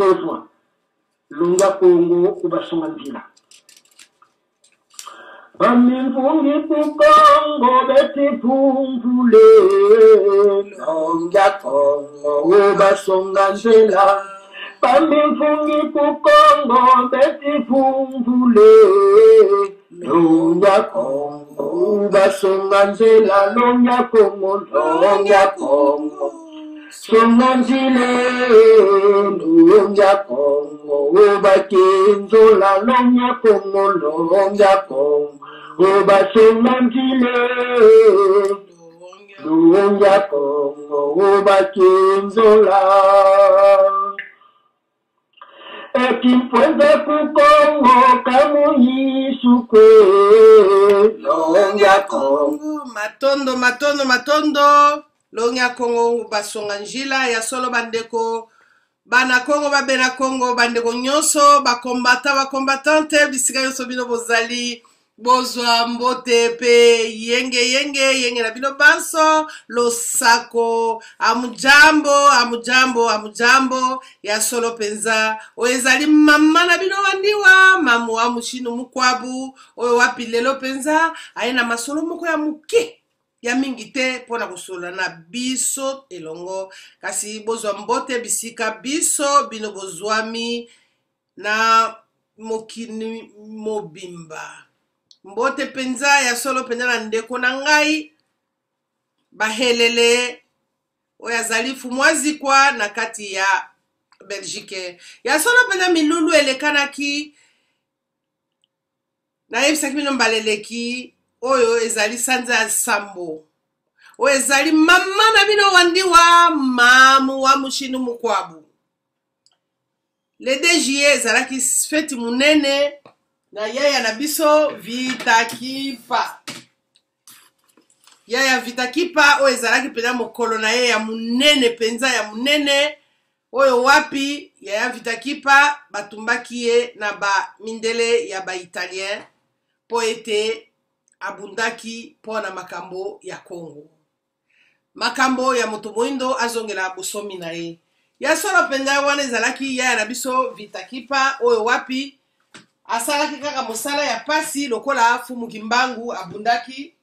Pauvre longa Congo obasonga nzila. Bamimvungi ku Congo beti pumvule longa Congo obasonga nzela. Bamimvungi ku Congo beti pumvule longa Congo obasonga nzela longa Congo longa Congo. Songa nzile longa Congo obakenzola longa Congo longa Congo obasonga nzile longa Congo obakenzola Ekimpwenza ku Congo kamuyisukwe longa Congo. Matondo, matondo, matondo. Longa Congo basonga njila ya solo bandeko bana Congo babena Congo bandeko nyonso bakombata bakombatante bisika nyonso bino bozali Bozwa mbote pe yenge yenge yenge na bino banso losako amujambo amujambo amujambo ya solo penza oyo ezali mama na bino wandiwa mamu wa mushinu mukwabu oyo wapi lelo penza aye na masolo moko ya moke ya mingi te mpo na kosolola na biso elongo kasi bozwa mbote bisika biso bino bozwami na mokili mobimba. Mbote mpenza ya solo mpenza na ndeko na ngai Bahelele oyo azali fumwazikwa na kati ya Belgique. Ya solo mpenza milulu elekanaki, nayebisaki bino mbala eleki, oyo ezali sanza ya sambo, oyo ezali mama na bino wandiwa mamu wa mushinu mukwabu. Le 2 juillet ezalaki feti monene na yaya na biso Vita Kipa. Yaya Vita Kipa oyo ezalaki mpenza mokolo na ye ya monene mpenza ya monene oyo wapi yaya Vita Kipa batumbaki ye na ba mindele ya ba Italien mpo ete abundaki mpo na makambo ya Congo. Makambo ya moto moindo azongela bosomi na ye. Ya solo mpenza, wana ezalaki yaya na biso Vita Kipa oyo wapi asalaki kaka mosala ya pasi lokola Fumu Kimbangu abundaki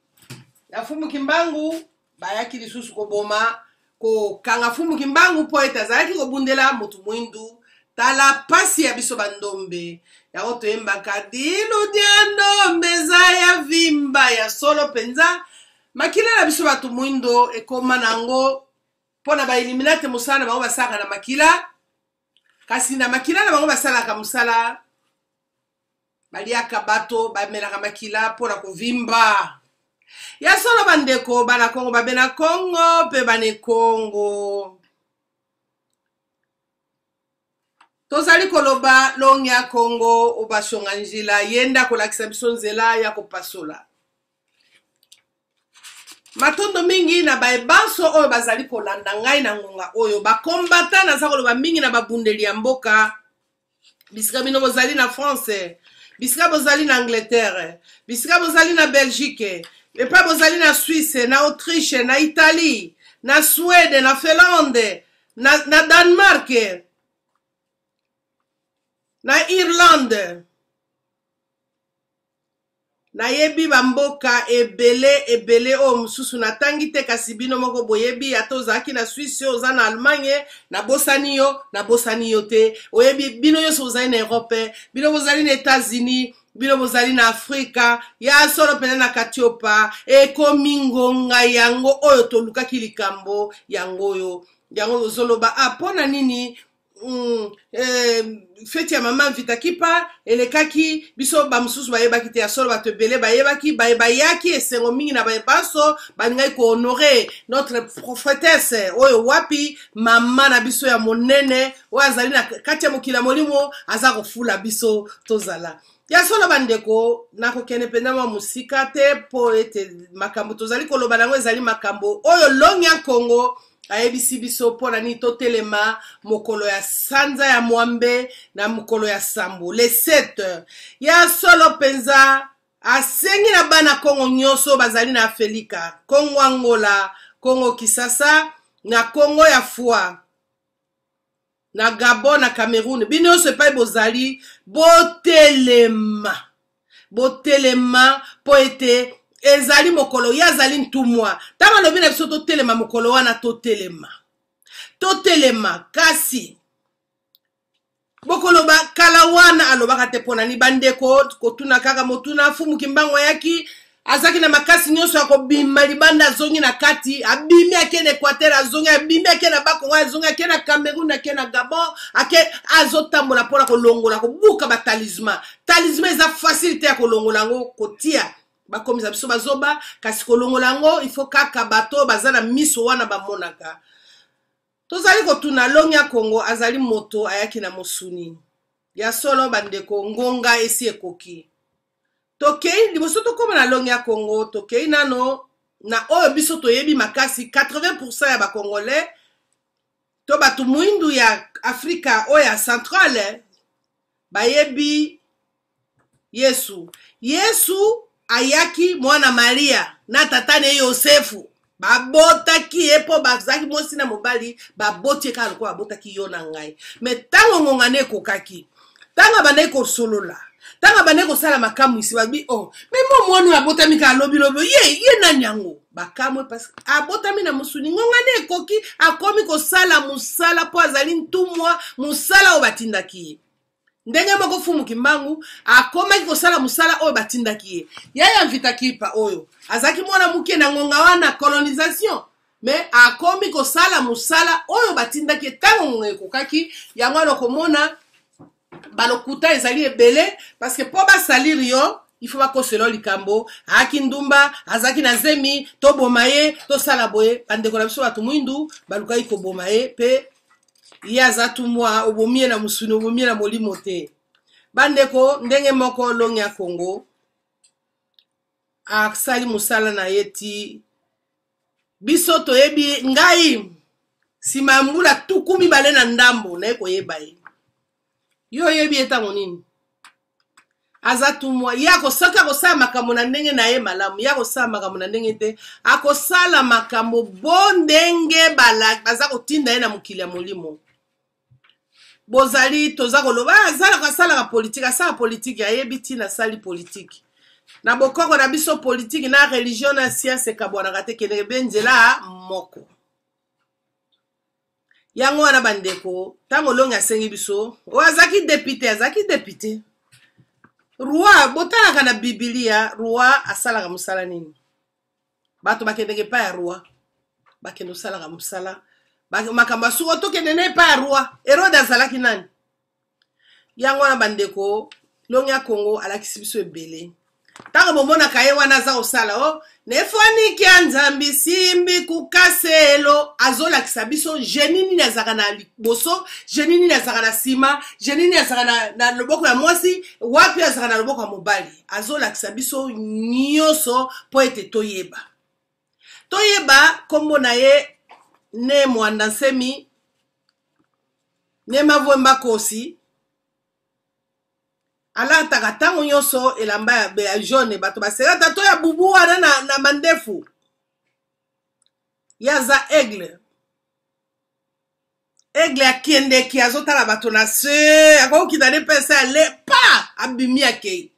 na Fumu Kimbangu. Bayaki lisusu koboma kokanga Fumu Kimbangu mpo ete azalaki kobundela moto moindu. Tala pasi ya biso bandombe yango toyembaka dilu dia ndombe eza ya vimba. Ya solo mpenza makila na biso bato mwindo ekoma na yango mpo na baeliminate mosala na bango basalaka na makila, kasi na makila na bango basalaka mosala, baliaka bato, bamelaka makila mpo na kovimba. Ya solo bandeko bana Kongo, babena Kongo mpe bana Kongo, tozali koloba longia Kongo obasonga nzela, ye nde akolakisa biso nzela ya kopasola. Matondo mingi na baye banso oyo bazali kolanda ngai na ngonga oyo. Bakombata, naza koloba mingi na babundeli ya mboka, bisika bino bozali na France, bisika bozali na Angleterre, bisika bozali na Belgique, epai bozali na Suisse, na Autriche, na Italie, na Suède, na Finlande, na Danemark, na Irlande. Nayebi ba mboka ebele ebele oyo mosusu natangi te, kasi bino moko boyebi. Ata ozalaki na Suisse, oza na Allemagne, nabosani yo, nabosani yo te. Oyebi, bino nyonso bozali na Europe, bino bozali na Etats-Unis, bino bozali na Afrika, ya solo mpenza na Katiopa. Ekomi ngonga yango oyo tolukaki likambo yango oyo yango ozoloba a mpo na nini feti ya mama Vita Kipa elekaki biso bamosusu bayebaki te. Ya solo bato ebele bayebaki, baye bayaki esengo mingi na baye banso balingaki kohonore notre prophétesse oyo wapi mama na biso ya monene oyo azali na kati ya mokili ya molimo aza kofula biso tozala. Ya solo bandeko, nakokende mpenza mwa mosika te mpo ete makambo tozali koloba nango ezali makambo oyo Longia Kongo ayebisi biso mpo na nini totelema mokolo ya sanza ya mwambe na mokolo ya sambo le 7. Ya solo mpenza asengi na bana Kongo nyonso bazali na Afelika, Kongo Angola, Kongo Kisasa na Kongo ya Fwa. Na Gabon, na Cameroun, bino nyonso epai bozali, botelema, botelema mpo ete ezali mokolo ye azali ntumwa. Ntango alobi na biso totelema mokolo wana, totelema, totelema. Kasi bokoloba kala wana alobaka te mpo na nini? Bandeko, kotuna kaka motuna. Fumu Kimbangu ayaki, azalaki na makasi nyonso ya kobima libanda, azongi na kati, abimi ake na Equateur, azongi, abimi ake na Bakongo, azongi ake na Cameroun, ake na Gabon, ake azotambola mpona kolongola, kobuka batalisman. Talisman eza facile te ya kolongola yango, kotia bakomisa biso bazoba, kasi kolongola yango il faut kaka bato oyo baza na miso wana bamonaka. Tozali kotuna, Longya Kongo azali moto ayaki na mosuni? Ya solo bandeko, ngonga esi ekoki. Tokei liboso, tokóma na Longya Kongo, tokei nano na oyo biso toyebi makasi. 80% ya Bacongolais to bato mwindu ya Afrika oyo ya centrale bayebi Yesu. Yesu ayaki mwana Maria na tata na ye Yosefu, babotaki ye mpo bazalaki mwasi na mobali, baboti ye kaka lokola babotaki yo na ngai. Me ntango ngonga nde ekokaki, ntango abandaki kosolola, ntango abandaki kosala makamwisi, babi: "Oh, me mo mwana oyo abotami kaka lobilobi, ye nani yango?" Bakamwe parce abotami na mosuni. Ngonga nde ekoki, akomi kosala mosala mpo azali ntumwa, mosala oyo batindaki ye. Ndenge moko Fumu Kimbangu akomaki kosala mosala oyo batindaki ye. Yaya Mvita Kipa oyo azalaki mwana moke na ngonga wana colonisation, me akomi kosala mosala oyo batindaki ye ntango ngonga ekokaki. Yango wana okomona balokuta ezali ebele, parce que mpo basalire yo, il faut bakosela yo likambo: ayaki ndumba, azalaki na zemi, toboma ye, tosala boye. Bandeko na biso bato mwindu balukaki koboma ye, mpe ye aza tumwa. Obomi ye na mosuni, obomi ye na molimo te. Bandeko, ndenge moko Longi ya Kongo asali mosala na ye ti biso toyebi. Ngai, nsima ya mbula 20 na ndambo, naye koyeba ye. Yo oyebi ye ntango nini? Aza tumwa. Ye akosoki akosala makambo na ndenge na ye malamu, ye akosala makambo na ndenge te, akosala makambo bo ndenge baza kotinda ye na mokili ya molimo. Bozali toza koloba: "Ah, azalaka, asalaka politike, asala politike." Ayebi ntina asali politike na bokoko na biso. Politike na religion na science ekabwanaka te, kendeke be nzela moko. Yango wana bandeko, ntango Olongi asengi biso, oyo azalaki député, azalaki député roi, botalaka na Bibilia, roi asalaka mosala nini? Bato bakendeke epai ya roi, bakende kosalaka mosala, makambo ya suko, tokende na epai ya roi. Herode azalaki nani? Yango wana bandeko, Longi ya Kongo alakisi biso ebele. Ntango bomonaka ye wana aza kosala o nefoniki ya Nzambi simbi kukaselo, azolakisa biso génie nini azalaka na liboso, génie nini azalaka na nsima, génie nini azalaka na loboko ya mwasi, wapi azalaka na loboko ya mobali. Azolakisa biso nyonso mpo ete toyeba nkombo na ye ne Mwanda Nsemi ne Mavwemba Kosi. Alataka ntango nyonso elamba ya jaune, bato baselata to ya bubu wana na mandefu. Ye aza aigle, aigle akendeki, azotala bato na se, akokokita ne mpese ale pa abimi, akei.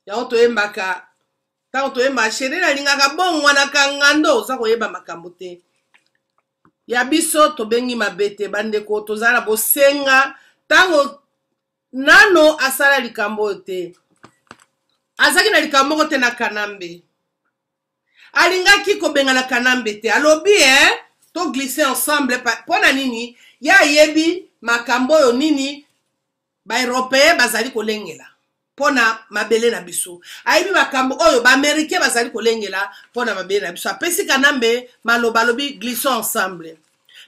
Yango toyembaka, ntango toyembaka chéri nalingaka bongwanaka ngando, oza koyeba makambo te ya biso. Tobengi mabe te bandeko, tozala na bosenga. Ntango nano asala likambo oyo te, azalaki na likambo moko te na Kanambe, alingaki kobengana Kanambe te. Alobi e toglisse ensemble. Mpo na nini? Ye ayebi makambo oyo nini Baeuropéen bazali kolengela mpo na mabele na biso, ayebi makambo oyo Baaméricain bazali kolengela mpo na mabele na biso. Apesi Kanambe maloba, alobi: "Glissons ensemble."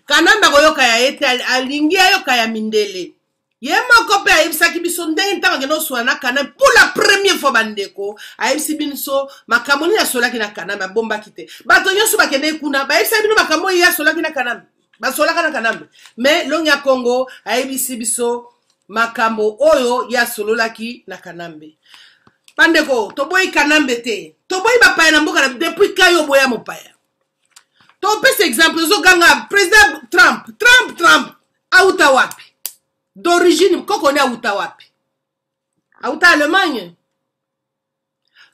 Kanambe akoyoka ya ye te, alingi ayoka ya mindele. Ye moko mpe ayebisaki biso ndenge ntango akende kosola na Kanambe pour la première fois. Bandeko, ayebisi biso makambo nini asolaki na Kanambe, abombaki te. Bato nyonso bakendeki kuna, bayebisaki bino makambo oyo ye asolaki na Kanambe, basolaka na Kanambe. Mais Longi ya Kongo ayebisi biso makambo oyo ye asololaki na Kanambe. Bandeko, toboyi Kanambe te, toboyi bapaya na mboka na depuis kayo oboya mopaya. Topesa exemple, ozoganga président Trump, Trump, Trump. Awuta wapi? D'origine koko ne awuta wapi? Awuta Allemagne.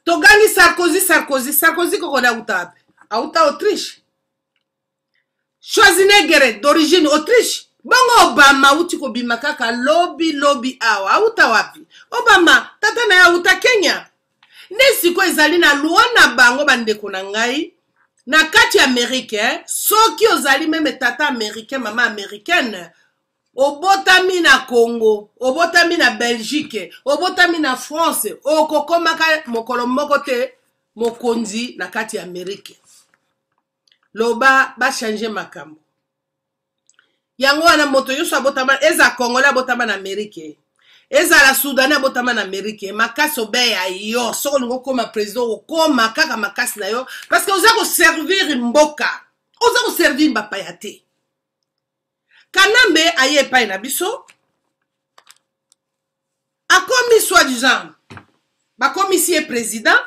Togangi Sarkozy, Sarkozy, Sarkozy koko ne awuta wapi? Awuta Autriche. Schwarzenegger d'origine Autriche. Bongo Obama awuti kobima kaka lobi lobi awa awuta wapi? Obama tata na ye awuta Kenya. Nde sikoyo ezali na loi na bango bandeko na ngai na kati ya Amerique eh, soki ozali meme tata américain mama américaine obotami na Congo, obotami na Belgique, obotami na France, okokomaka mokolo moko te mokonzi na kati ya Amerique. Loba ba changer makambo. Yango wana moto nyonso abotama, eza Congolais abotama na Amerique, ezala Soudanais abotama na Amerique, makasi obe ya yo. Soki olingi okoma president, okoma kaka makasi na yo, parce que oza koservir mboka, oza koservir bapaya te. Kanambe aye epai na biso, akomi soi-disant bakomisi ye president.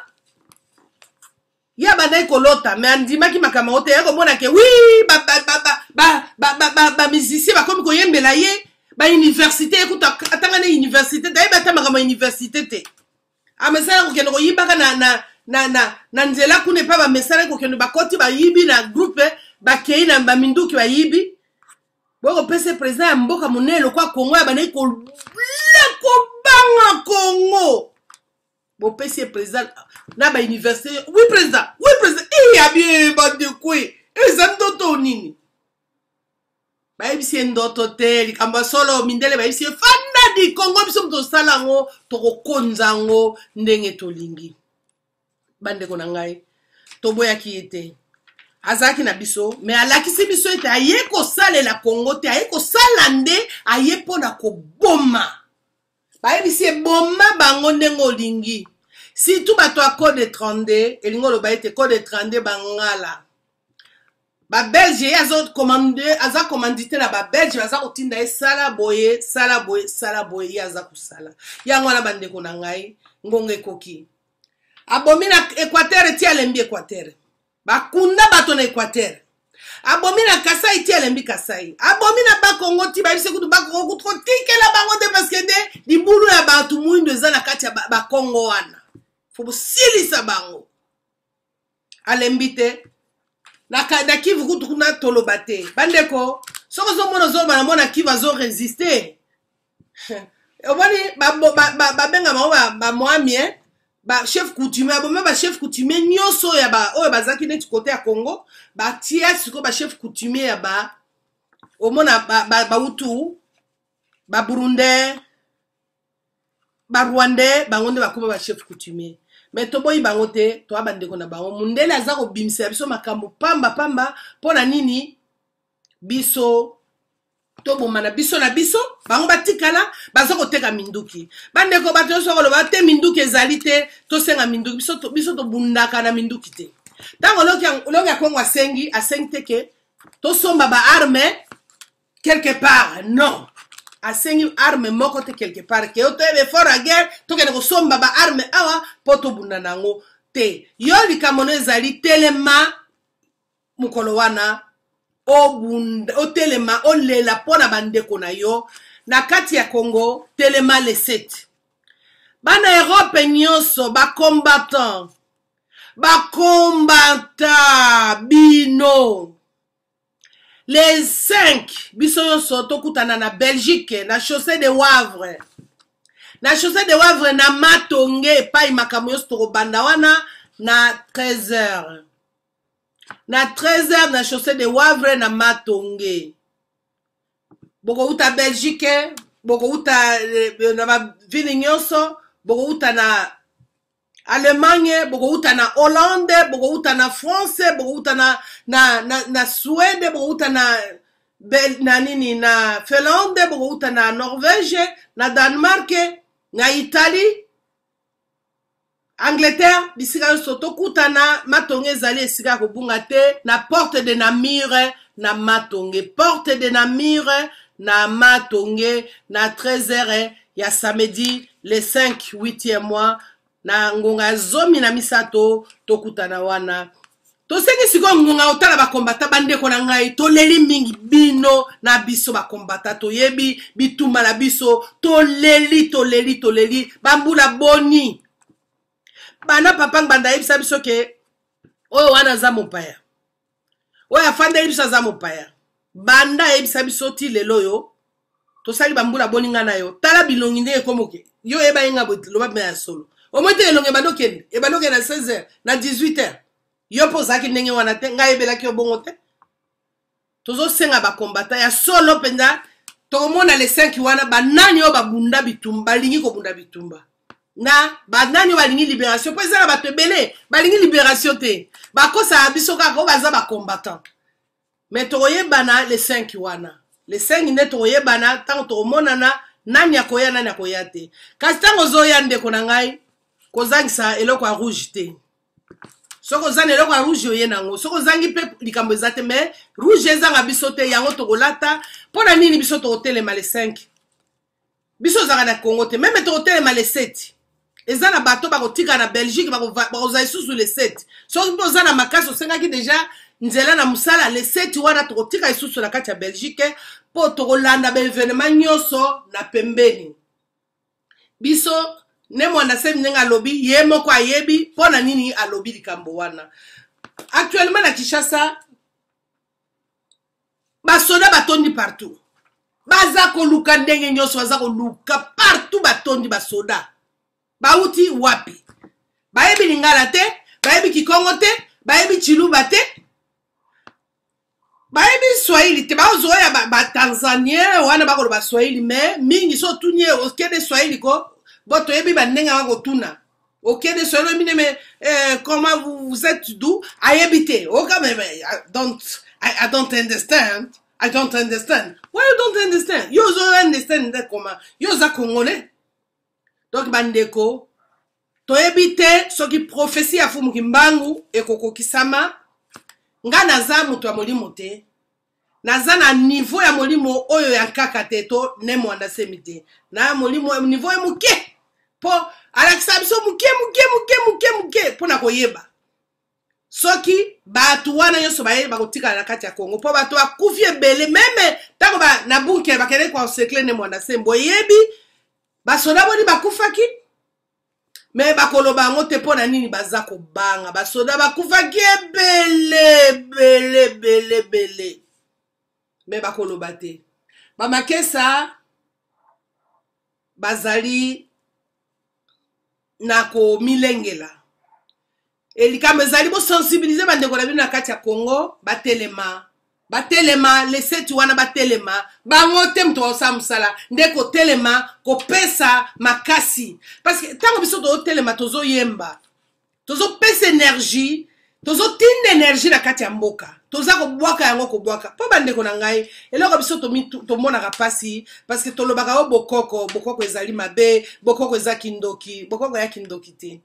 Ye abandaki kolota me andimaki makambo yango te. Ye komona ke wi bamusicien bakomi koyembela ye bauniversité, ye kutu atanga na université te, ayebi ata makambo ya université te. Amesana kokende koyibaka na, na, na, na, na nzela kuna epai bamesana kokende, bakoti bayibi na groupe, bakei na baminduki bayibi. Bokopesa president ya mboka monene lokola Kongo ya bandaki kobanga Kongo, bopesi ye président na bauniversité. Oui président, oui président, iya bie bandeko, eza ndoto nini? Bayebisi ye ndoto te, likambo ya solo. Mindele bayebisi ye fanda di Kongo, biso moto tosala yango, tokokonza yango ndenge tolingi. Bandeko na ngai, toboyaki ye te, azalaki na biso, me alakisi biso ete aye kosalela Kongo te, aye kosala nde, aye mpo na koboma. Bayebisi ye boma bango ndenge olingi, surtout bato ya code 32. Elingi oloba ete code 32 bangala babelge, ye aza commandité na babelge, baza kotinda ye sala boye, sala boye, sala boye, ye aza kosala yango wana. Bandeko na ngai, ngonga ekoki. Abomi na Équateur ti alembi Équateur, bakunda bato na Équateur. Abomi na Kasai ti alembi Kasai. Abomi na Bakongo ti bayebisi kutu Bakongo kutu kotikela bango te, parce que nde libulu ya bato mwindo eza na kati ya Bakongo wana, fo bosilisa bango. Alembi te na, na Kivu kutu kuna toloba te. Bandeko, soki ozomona ozoloba na mona Kivu azoresiste, omoni babenga bango bamwami, ba chef coutumier. Aboma ba chef coutumier nyonso ya ba oyo bazalaki neti kote ya Congo, batia sikoyo ba chef coutumier ya ba omona Bautu, ba Burundais, ba Rwandais, bango nde bakoma ba chef coutumier. Mais toboyi bango te, toya bandeko na bango. Mundele aza kobimisela biso makambo pamba pamba. Mpo na nini biso tobomana biso na biso, bango batikala baza koteka minduki? Bandeko, bato nyonso bakoloba te minduki ezali te, tosenga minduki. Biso, biso tobundaka na minduki te. Ntango Loki ya Kongo asengi, asengi te ke tosomba baarme quelque part, non. Asengi arme moko te quelque part ke yo toyeba effort ya guerre, tokende kosomba baarme awa mpo tobunda na yango te. Yo likambo no ezali telema mokolo wana, obunda, otelema, olela mpo na bandeko na yo na kati ya Congo. Telema le 7, bana Europe nyonso, bacombattant, bakombata bino. Le 5, biso nyonso tokutana na Belgique, na chaussée de Wavre, na chaussée de Wavre na Matonge, epai makambo nyonso tokobanda wana na 13 heures, na 13 heures na chaussée de Wavre na Matonge. Bokouta Belgique, bokouta na bavile nyonso, bokouta na Allemagne, bokouta na Hollande, bokouta na France, bokouta na Suède, bokouta na Bel, na nini, na Finlande, bokouta na Norvège, na Danemark, na Italie, Angleterre, bisika nyonso tokutana. Matonge ezali esika ya kobunga te, na porte de Namur na Matonge, porte de Namur na Matonge, na 13h ya samedi le 5 8e mois, na ngonga ya 13 tokutana wana. Tosengi sikoyo ngonga kotala bakombata. Bandeko na ngai, toleli mingi, bino na biso bakombata toyebi bitumba na biso. Toleli, toleli, toleli bambula boni bana papa Ngbanda ayebisa biso ke oyo wana aza mopaya, oyo afandeli biso aza mopaya. Banda ayebisa biso ti lelo oyo, tosali bambula boni? Ngai na yo, tala bilongi ndenge ekomoke. Yo oyeba ye nga boye, loba bina ya solo. Omoi te elongi ebandi okende, ebandi okende na 16 heures, na 18 heures. Yo mpo ozalaki ndenge wana te, ngai ayebelaki yo bongo te. Tozosenga bakombata ya solo mpenza, tokomona le 5 wana banani oyo babunda bitumba, balingi kobunda bitumba, na banani oyo balingi libération, mpo eza na bato ebele balingi libération te, bakosaka biso kaka oyo baza bacombattant. Mais tokoyebana le 5 wana, le 5 nde tokoyebana, ntango tokomonana nani akoya, nani akoya te. Kasi ntango ozoya, ndeko na ngai, kozangisa eloko ya rouge te. Soki oza na eloko ya rouge, oye nango. Soki ozangi mpe, likambo eza te, mais rouge ezanga biso te. Yango tokolata mpo na nini? Biso tokotelema le 5. Biso ozalaka na Congo te, même tokotelema le 7. Eza na bato bakotika na Belgique, bakozala lisusu le 7. Soki mpe oza na makasi, osengaki déjà nzela na mosala, le 7 wana tokotika lisusu na kati ya Belgique, mpo tokolanda baévénement nyonso na pembeni. Biso Ne Mwanda Semi, ndenge alobi, ye moko ayebi mpo na nini alobi likambo wana. Actuellement na Kinshasa, basoda batondi partout, baza koluka ndenge nyonso, baza koluka partout, batondi basoda. Bauti wapi? Bayebi lingala te, bayebi kikongo te, bayebi chiluba te, bayebi swahili te. Bazwa ya batanzanien wana bakoloba swahili, mais mingi so otuni ye okende swahili ko bo toyebi bandenge anga kotuna okende swahili oyebi nde comment vous, vous êtes d'où, ayebi te. Oka mais, I don't understand, I don't understand. Why you don't understand? Yo ozo understand nde comment? Yo oza Congolais. Donc bandeko, toyebi te soki prophétie ya Fumu Kimbangu ekokokisama. Nga naza moto ya molimo te, naza na niveau ya molimo oyo ya nkaka te to Ne Mwanda Semi te. Na molimo niveau ya moke, mpo alakisa biso moke moke moke moke moke mpo na koyeba soki bato wana nyonso baye bakotikala na kati ya Congo, mpo bato bakufi ebele. Même ntango na bunker bakendeki koencercler Ne Mwanda Semi, boyebi basoda boni bakufaki? Mais bakoloba yango te. Mpo na nini? Baza kobanga. Basoda bakufaki ebele ebele ebele ebele, mais bakoloba te. Bamakesa bazali na komilengela. Likambo ezali, bosensibiliser bandeko na bino na kati ya Congo, batelema, batelema le 7 wana, batelema. Bango te moto bakosala mosala nde kotelema, kopesa makasi, parce que ntango biso tozotelema, tozoyemba, tozopesa énergie, tozotinda énergie na kati ya mboka, toza kobwaka yango, kobwaka. Mpo bandeko na ngai, eloko biso tomonaka mpasi, parce que tolobaka o bokoko, bokoko ezali mabe, bokoko eza kindoki. Bokoko ya kindoki te.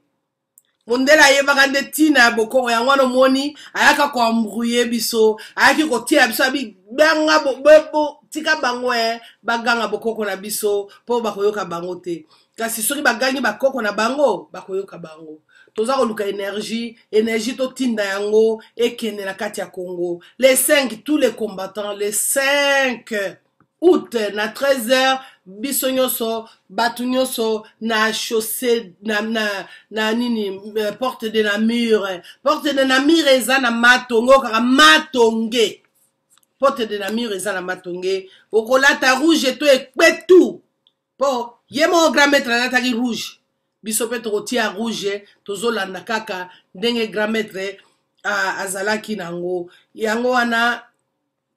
Mondele ayebaka nde ntina ya bokoko yango wana. Omoni, ayaka koembrouiller biso, ayaki kotia biso abi banga bo, tika bango e baganga bokoko na biso, mpo bakoyoka bango te. Kasi soki bagangi bakoko na bango, bakoyoka bango. Toza koluka énergie, énergie totinda yango ekende na kati ya Congo. Les 5, tous les combattants, les 5 août na 13 heures, biso nyonso, bato nyonso na chaussée na nini, Porte de Namur. Porte de Namur eza na Matonge, okaka Matonge. Porte de Namur eza na Matonge. Okolata rouge to ekpetu, mpo ye moko grand maître alataki rouge. Biso mpe tokotia rouge, tozolanda kaka ndenge grand maître azalaki nango. Yango wana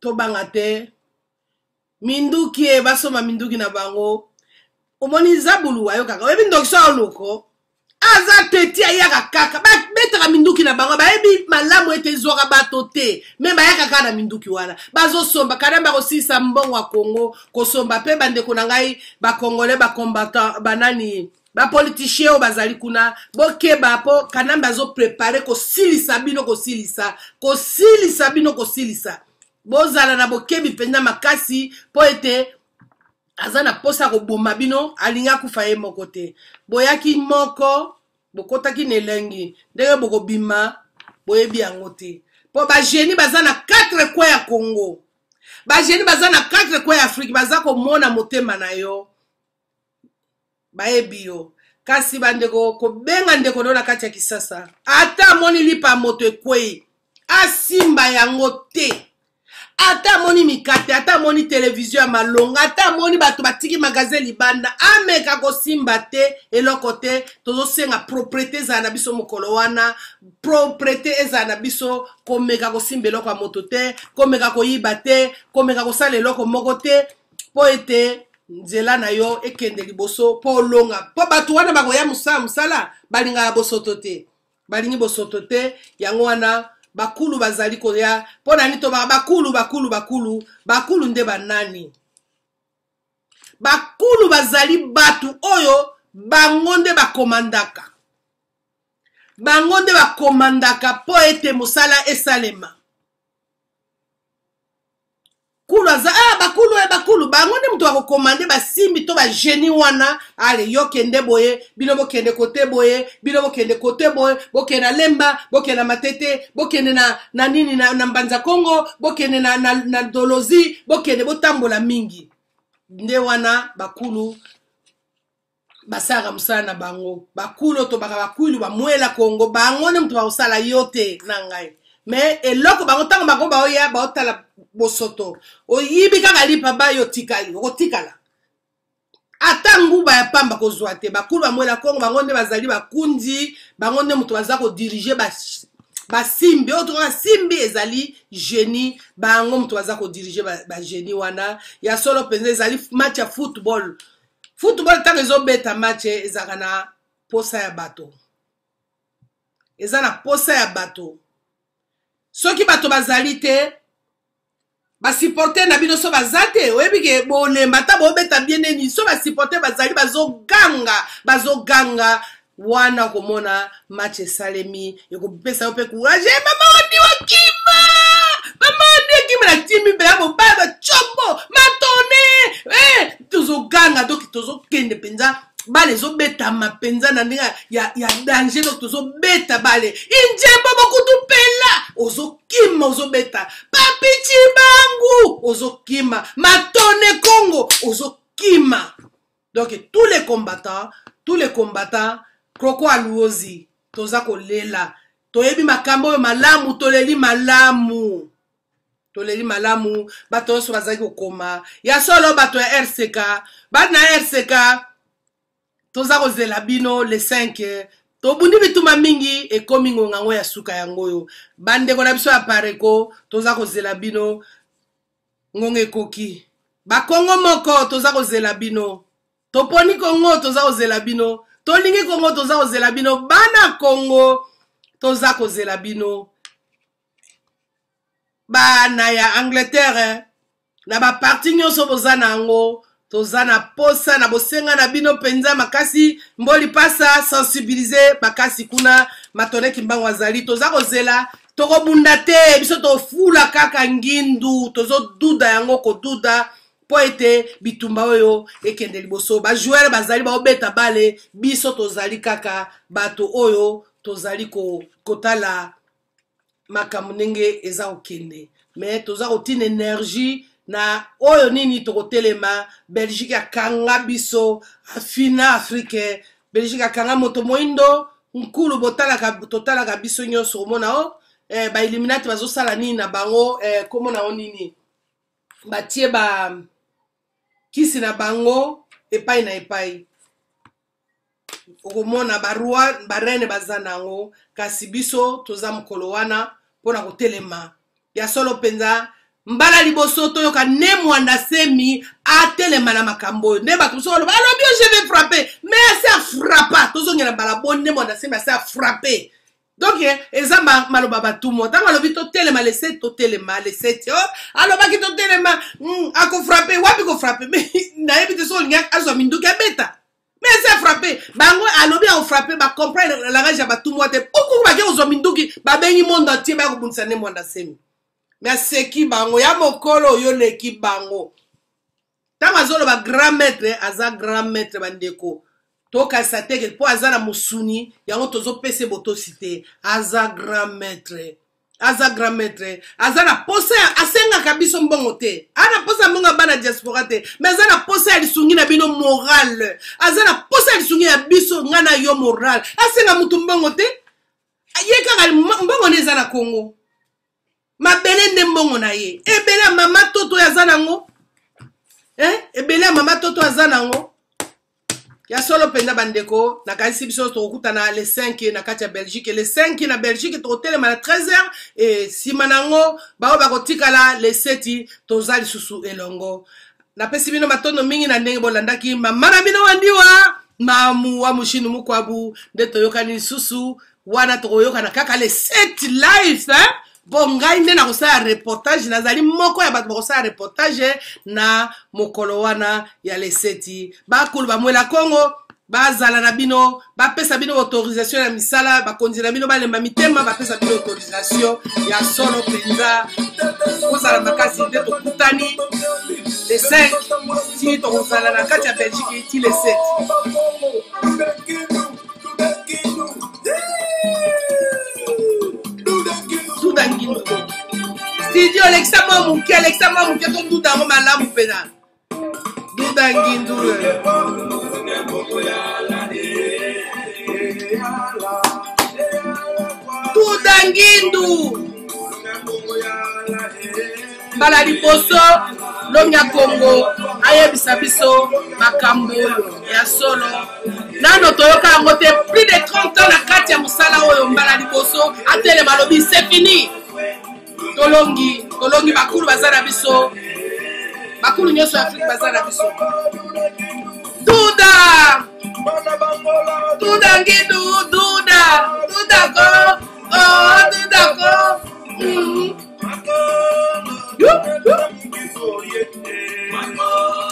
tobanga te minduki e basomba minduki na bango. Omoni zabulu ayokaka, oyebi ndoki so aoloko aza teti, ayaka kaka, babetaka minduki na bango. Bayebi malamu ete ezwaka bato te, mais bayaka kaka na minduki wana, bazosomba. Kana bakosilisa mbongo ya Kongo kosomba. Mpe bandeko na ngai bacongolais, bacombattant, banani, bapoliticien oyo bazali kuna, bokeba, mpo Kanambe azopréparer kosilisa bino, kosilisa, kosilisa bino, kosilisa. Bozala na bokebi mpenza makasi, mpo ete aza na mposa ya koboma bino. Alingi akufa ye moko te. Boyaki moko, bokotaki na elengi, ndenge bokobima. Boyebi yango te. Po ba genie baza na 4 coins ya Congo. Ba genie baza na 4 coins ya Afrique, baza komona motema na yo. Bayebi yo. Kasi bandeko, kobenga ndeko na yo na kati ya Kisasa, ata amoni lipa ya moto ekwei, asimba yango te. Ata amoni mikate, ata amoni televizio ya malonga, ata amoni bato batiki magasin libanda, ameka kosimba te eloko te. Tozosenga propriété ezala na biso mokolo wana, propriété ezala na biso, komeka kosimba eloko ya moto te, komeka koyiba te, komeka kosala eloko moko te, mpo ete nzela na yo ekende liboso, mpo olonga. Mpo bato wana bakoya mosala, mosala balingaka bosoto te, balingi bosoto te. Yango wana bakulu bazali koya. Mpo na nini tobaka bakulu, bakulu, bakulu? Bakulu nde banani? Bakulu bazali bato oyo bango nde bakomandaka, bango nde bakomandaka mpo ete mosala esalema. Kulu aza, ah, bakulu, eh, bakulu bango nde moto bakokomande, basimbi to bagenie wana. Ale, yo kende boye, bino bokende kote boye, bino bokende kote boye, bokende na Lemba, bokende na Matete, bokende na, na nini, na, na Mbanza Kongo, bokende na, na, na Dolozi, bokende botambola mingi. Nde wana bakulu basalaka mosala na bango. Bakulu tobaka bakulu bamwela Kongo, bango nde moto bakosala yo te na ngai. Me eloko bango ntango bango baoya baotala bosoto, oyibi kaka lipa bayo otikali, okotikala ata nguba ya pamba kozwa te. Bakulu bamwela Kongo, bango nde bazali bakundi, bango nde moto baza kodirige basimbi oyo tokoka simbi ezali genie, bango moto baza kodirige bagenie wana. Ya solo mpenza ezali match ya football. Football ntango ezobeta match ezalaka na posa ya bato, eza na posa ya bato. Soki bato bazali te, basupporter na bino so baza te, oyebi ke bolemba ata bobeta bien nini. So basupporter bazali, bazoganga, bazoganga wana, okomona match esalemi, ekopesa yo mpe courage. Eh, mama wandi wakima, mama wandi wakima na timi mpe mobali bacombo matone, eh, tozoganga. Donc tozokende mpenza, bale ezobetama mpenza na ndenge ya, ya danger. Donc tozobeta bale injembo bokutu mpela, ozokima, ozobeta papi Cibangu, ozokima matone Kongo, ozokima. Donc tous les combattants, tous les combattants, Kroko Aluozi, toza kolela, toyebi makambo oyo malamu, toleli malamu, toleli malamu. Bato nyonso bazali kokoma ya solo, bato ya RCK, bana ya RCK, toza kozela bino le 5. Tobundi bituma mingi, ekomi ngonga yango ya suka yango oyo. Bandeko na biso ya Pareko, toza kozela bino, ngonga ekoki. Bakongo moko, toza kozela bino. Toponi Kongo, toza kozela bino. Tolingi Kongo, toza kozela bino. Bana Kongo, toza kozela bino. Bana ya Angleterre, na baparti nyonso boza na yango, toza na posa na bosenga na bino mpenza makasi. Mboli pasa sensibilize makasi kuna, Matone Kimbangu azali, toza kozela. Tokobunda te, biso tofula kaka ngindu, tozoduda yango koduda mpo ete bitumba oyo ekende liboso. Bajoueur bazali baobeta bale, biso tozali kaka bato oyo tozali kotala makambo ndenge eza kokende. Me toza kotina energie na oyo nini tokotelema. Belgique akanga biso, afina Afrique, Belgique akanga moto moindo nkulu. Botalaka, totalaka biso nyonso komona o eh, bailluminati bazosala nini na bango, eh, komona o nini batie ba kisi na bango epai na epai, okomona baroi barene baza na yango. Kasi biso toza mokolo wana mpona kotelema ya solo mpenza. Mbala liboso toyoka ne Mwanda Semi atelema na makambo oyo, nde bato mosusu baloba alobi yo je vais frapper, mais ase afrappa. Tozongela mbala boni ne Mwanda Semi ase afrappe. Donc eza maloba batumo. Ntango alobi totelema le 7, totelema le 7. Oh, alobaki totelema, akofrappe wapi? Kofrappe nayebi te. So olingi azwa minduki abeta, mais ese afrappe bango. Alobi akofrappe, bacomprendre langage ya batumwa te. Ukuku bake kozwa minduki, babengi monde entier baya kobundisa ne Mwanda Semi. Me aseki bango ya mokolo oyo oleki bango. Ntango azoloba grand maître, aza grand maître, bandeko. Tokanisa te ke mpo aza na mosuni yango tozopesa ye botosi te. Aza grand maître, aza grand maître, aza na posa ya, asengaka biso mbongo te, aza na posa ya mbongo ya bana diaspora te, mais aza na posa ya lisungi na bino morale, aza na posa ya lisungi ya biso ngai na yo morale. Asenga mutu mbongo te, ye kaka mbongo nde eza na Congo, mabele nde mbongo na ye. Ebele ya mama toto oyo aza nango, eh? Ebele ya mama toto aza nango ya solo mpenza. Bandeko, nakanisi biso tokokutana le 5 na kati ya Belgique. Le 5 na Belgique tokotelema na 13h e nsima na yango baoyo bakotikala le 7 toza lisusu elongo. Napesi bino matondo mingi na ndenge bolandaki mama na bino Wandiwa Mamu wa Mushinu Mukwabu. Nde toyokani lisusu wana, tokoyokana kaka le 7 live, hein? Mpo ngai nde nakosala reportage, nazali moko ya bato bakosala reportage na mokolo wana ya le 7. Bakulu bamwela Kongo bazala na bino, bapesa bino autorisation ya misala. Bakonzi na bino balemba mitema, bapesa bino autorisation ya solo mpenza. Kozala makasi nde tokutani le 5 ti tokozala na kati ya Belgique ti le 7. Duda ngindu studio, lekisa mwa moke, lekisa mwa moke, toduda yango malamu mpena. Duda ngindu, duda ngindu. Mbala liboso Longi ya Kongo ayebisa biso makambo oyo ya solo, nano toyoka yango te. Plus de 30 ans na kati ya mosala oyo, mbala liboso atelema alobi: c'est fini, tolongi, tolongi. Bakulu baza na biso, bakulu nyonso ya Afrike baza na biso. Duda, duda ngindu, duda, duda ko, oh, duda ko.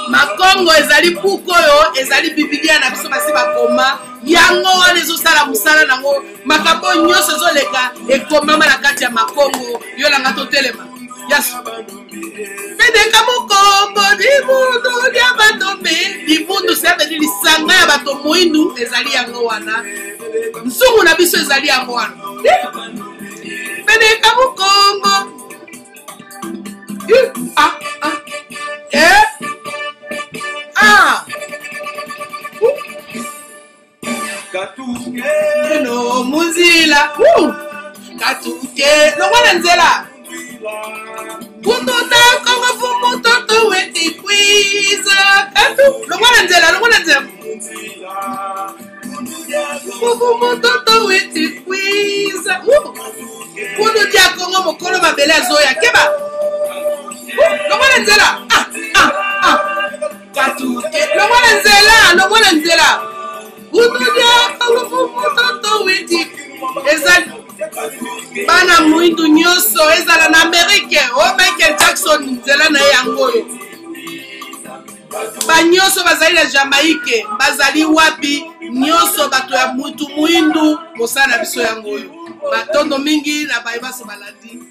Makongo ezali buku oyo ezali bibilia na biso, basi bakoma yango wana, ezosala mosala nango. Makambo nyonso ezoleka ekomama na kati ya Makongo. Yo nanga totelema yasu pedeka mokongo libundu lya bato mpe libundu sebeli lisanga ya bato moindu ezali yango wana, nzungu na biso ezali yango wana. Pedeka mokongo, ah, ah. Eh? Ah. Eno munzila katuke longwa na nzela kunduta kongo fumu toto weti kwiza katu longwa na nzela, longwa na nzela fumu toto weti kwiza kundu dia Kongo mokolo mabele azoya keba longwa na nzela, ah, ah, ah. Katuke longwa na nzela, longwa na nzela kundudia kongo fumu toto weti. Ezali bana mwindu nyonso, ezala na Amerike o Michael Jackson, nzela na ye yango oyo. Banyonso bazali na Jamaïque, bazali wapi nyonso, bato ya mutu mwindu, mosala na biso yango oyo. Matondo mingi na baye baso balandi.